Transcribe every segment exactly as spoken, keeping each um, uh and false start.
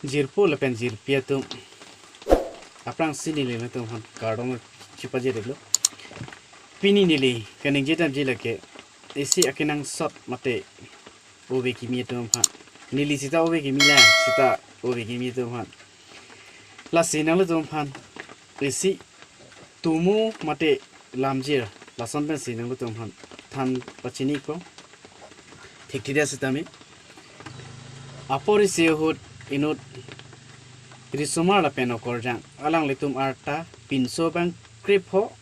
Jirpo lapen jirpi atum, aphrangsi neli nangtumphan kardom chipajir-iklo. Pini neli kaningje damji lake isi akenangsot mate ove kimi atum aphan. Neli sita ove kimi lang, sita ove kimi atum aphan. Lasi nanglitumphan isi tumo mate lamjir lason pensi nanglitumphan than pachini-ikpo. Thik thida sitame, apor isi ahut inut risomar lapen okorjang, alanglitum arta pinso abang krepho,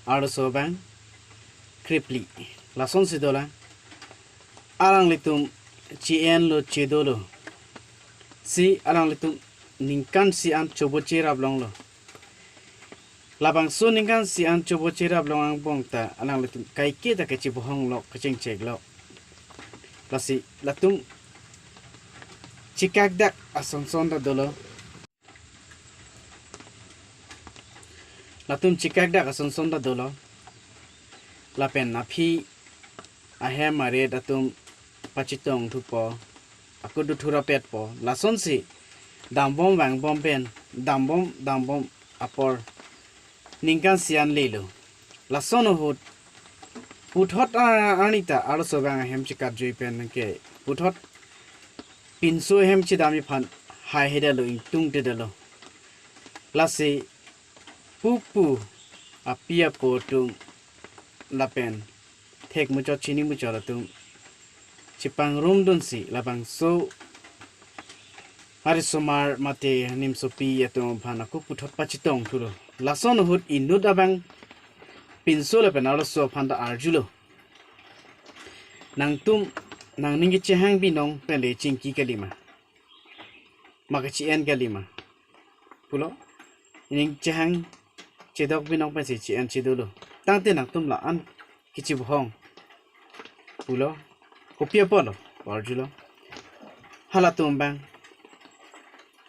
arloso abang krepli. Lasonsi dolang. Alanglitum che-enlo chedolo. Si alanglitum ningkan isi an chobo cherap longlo. Labangso ningkan isi an chobo cherap long angbong ta alanglitum kaiketa kachebohong lok, kachingchek lok. Lasi latum chekakdak asonson ta dolo. Latum chekakdak asonson ta dolo. Lapen aphi ahem arit atum pachetong thupo, ako duthurapetpo. Lasonsi dambom vangbom pen, dambom dambom apor ningkan isi an lelo. Lason ahut puthot a-, arni ta arloso abang ahem chekatjui pen ke puthot pinso ahem chedamji aphan haihedetlo, ingtungtedetlo. Lasi pupu api apo atum lapen thek muchot chini muchot atum chepangrumdunsi labangso arisomar mate nimsopi atum aphan ako puthot pachetong thulo. Lason ahut inut abang pinso lapen arloso aphan ta arjulo, "Nangtum nangning kechehang binong penle chingki kalima? Ma kache-en kalima?" pulo. "Ning chehang chedok binong pensi che-en chedolo. Tangte nangtum la-an kachebohong," pulo. "Kopi apotlo?" arjulo. Halatum abang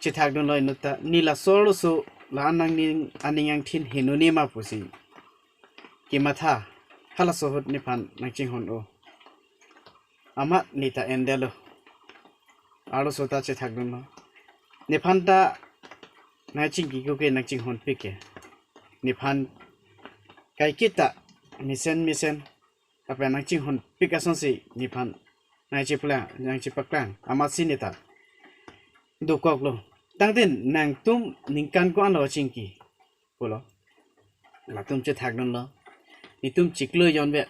chethakdunlo inut ta, "Ne laso arloso la-an nangning aning angthin henone ma pusi kematha, halaso ahut nephan nangchinghon-o. Amat ne ta endetlo." Arloso ta chethakdunlo, "Nephan ta nangchingkiko ke nangchinghonpik ke. Nephan kaiketa mesen mesen lapen nangchinghonpik asonsi nephan nangcheplang, nangchepaklang. Amatsi ne ta dokoklo. Tangte nangtum ningkan ko-anlo chingki?" pulo. Latum chethakdunlo, "Netum chiklo jonvet.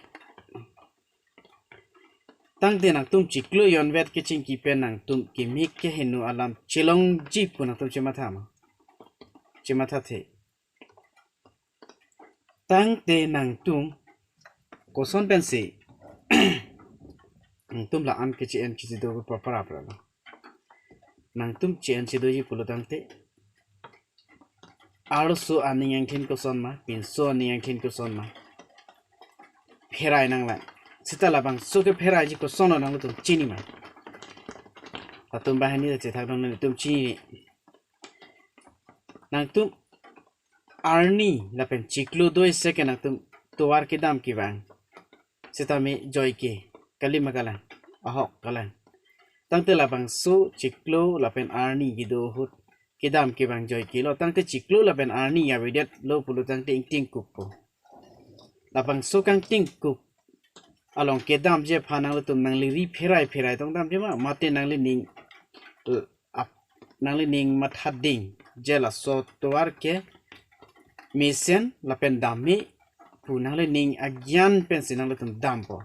Tangte nangtum chiklo jonvet kechingki pen nangtum kemik keheno alam chelongji pu nangtum chematha ma? Chemathathe. Tangte nangtum koson pensi nangtum la-an keche-en kechedo proper apra lo. Nangtum che-en chedoji pulo tangte, arloso aning angthin koson ma, pinso aning angthin koson ma, pherai nanglang. Seta labangso kepheraiji kosonlo nangtum chini ma?" Latum banghini ta chethakdun, "Netum chini. Nangtum arni lapen chiklo do-ik seke nangtum tovar kedam kevang. Sitame joike kalima kalang, ahok kalang. Tangte labangso chiklo lapen arni kedo ahut kedam kevang joikelo. Tangte chiklo lapen arni avedetlo pulo tangte ingtingkukpo. Labangso kangtingkuk along kedamji aphan nanglitum nangli ri pherai pherai tong damji ma, mate nanglining, eh, ap-, nanglining matha ding je laso tovar ke mesen lapen dam-ik pu nanglining agyan pensi nanglitum dampo?"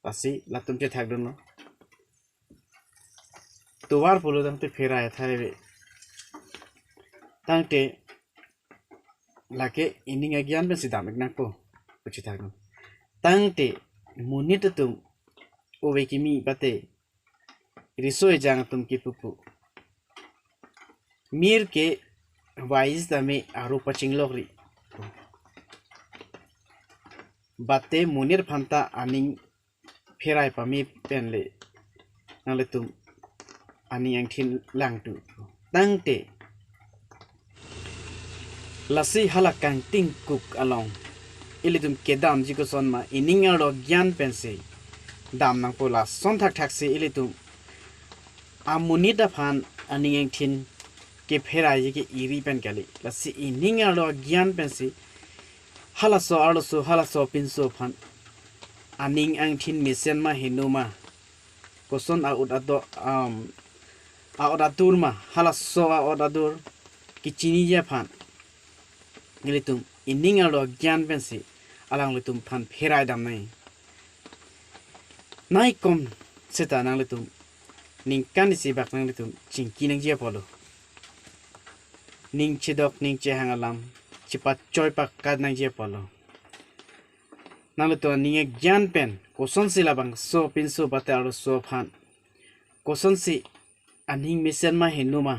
Lasi latum chethakdunlo. Tovar pulo tangte pherai athai ave. Tangte lake ining agyan pensi dam-ik nangpo pu chethakdun. Tangte monit atum, ove kimi mate riso ejang atum kepupu, "Mir ke wais dame aro pachinglokri." Mate monit aphan ta aning pherai pame penle nanglitum aning angthin langtu. Tangte lasi hala kangtingkuk along ilitum kedamji koson ma, ining arlo agyan pensi dam nangpo, lason thakthaksi ilitum amonit aphan aning angthin kepherai ke iri pen kali. Lasi ining arlo agyan pensi halaso arloso, halaso pinso aphan aning angthin mesen ma heno ma, koson a-ut ado, um, a-ut atur ma, halaso a-ut atur kechiniji aphan ilitum ining arlo agyan pensi alanglitum aphan pherai damnang. Naikom seta nanglitum ningkan isi bak nanglitum chingki nangji apotlo. Ning chedok ning chehang alam chepachoi pakat nangji apotlo. Nanglitum aning agyan pen kosonsi labangso pinso pate arloso aphan kosonsi aning mesen ma heno ma,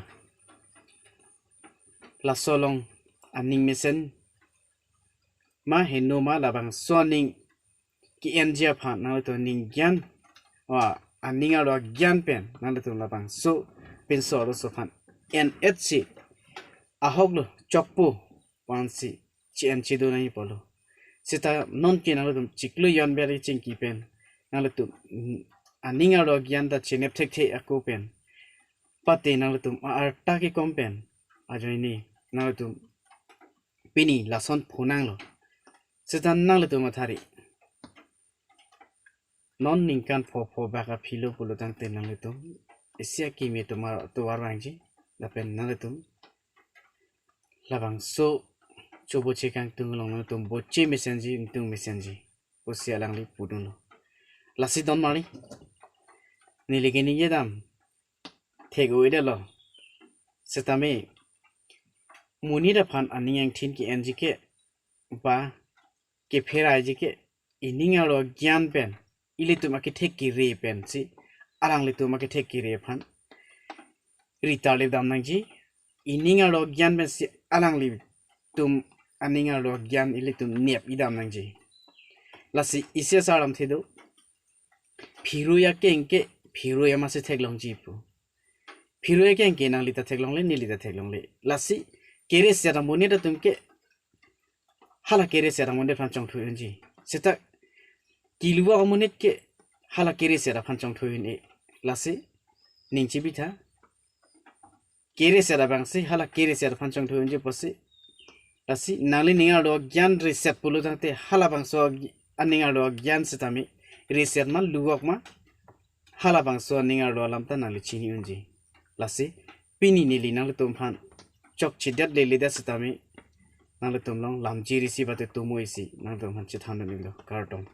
laso along aning mesen ma heno ma, labangso aning ke-enji aphan nanglitum aning gyan, wa, aning arlo agyan pen nanglitum labangso pinso arloso aphan en-etsi ahoklo chokpo pensi che-en chedun nangji apotlo. Seta nonke nanglitum chiklo jon beri chingki pen nanglitum, mm, aning arlo agyan ta chenep thekthe ako pen pate nanglitum a-arta kekom pen ajoine nanglitum pini lason phonanglo. Seta nanglitum athari non ningkan pho pho bak aphilo pulo tangte nanglitum isi akimi tomar tovar vangji, lapen nanglitum labangso choboche kangtung along nanglitum boche mesenji, ingtung mesenji pusi alangli pudunlo. Lasi don mari, neli ke ningje dam thek-o-edetlo. Setame monit aphan aning angthin ke-enji ke ba kepheraiji ke ining arlo agyan pen, ilitum akethek kere pensi alanglitum akethek kere aphan ritarlip dam nangji. Ining arlo agyan pensi alanglitum aning arlo agyan ilitum nep idam nangji. Lasi isi asar lamthe do, phirui akeng ke phirui amatsi theklongji pu. Phirui akeng ke nangli ta theklongle, neli ta theklongle. Lasi kereset amonit atum ke hala kereset amonit aphan chongthui unji. Seta kiluak amonit ke hala kereset aphan chongthui un-e. Lasi ning chebitha, kereset abangsi hala kereset aphan chongthui unji pusi. Lasi nangli ning arlo agyan reset pulo tangte halabangso ag-, aning arlo agyan setame reset ma luak ma, halabangso aning arlo alam ta nangli chini unji. Lasi pini neli nanglitum aphan chokchedet leledet setame nanglitum along lamjir isi bate tomo isi nanglitum aphan chethan dun-iklo. Kardom.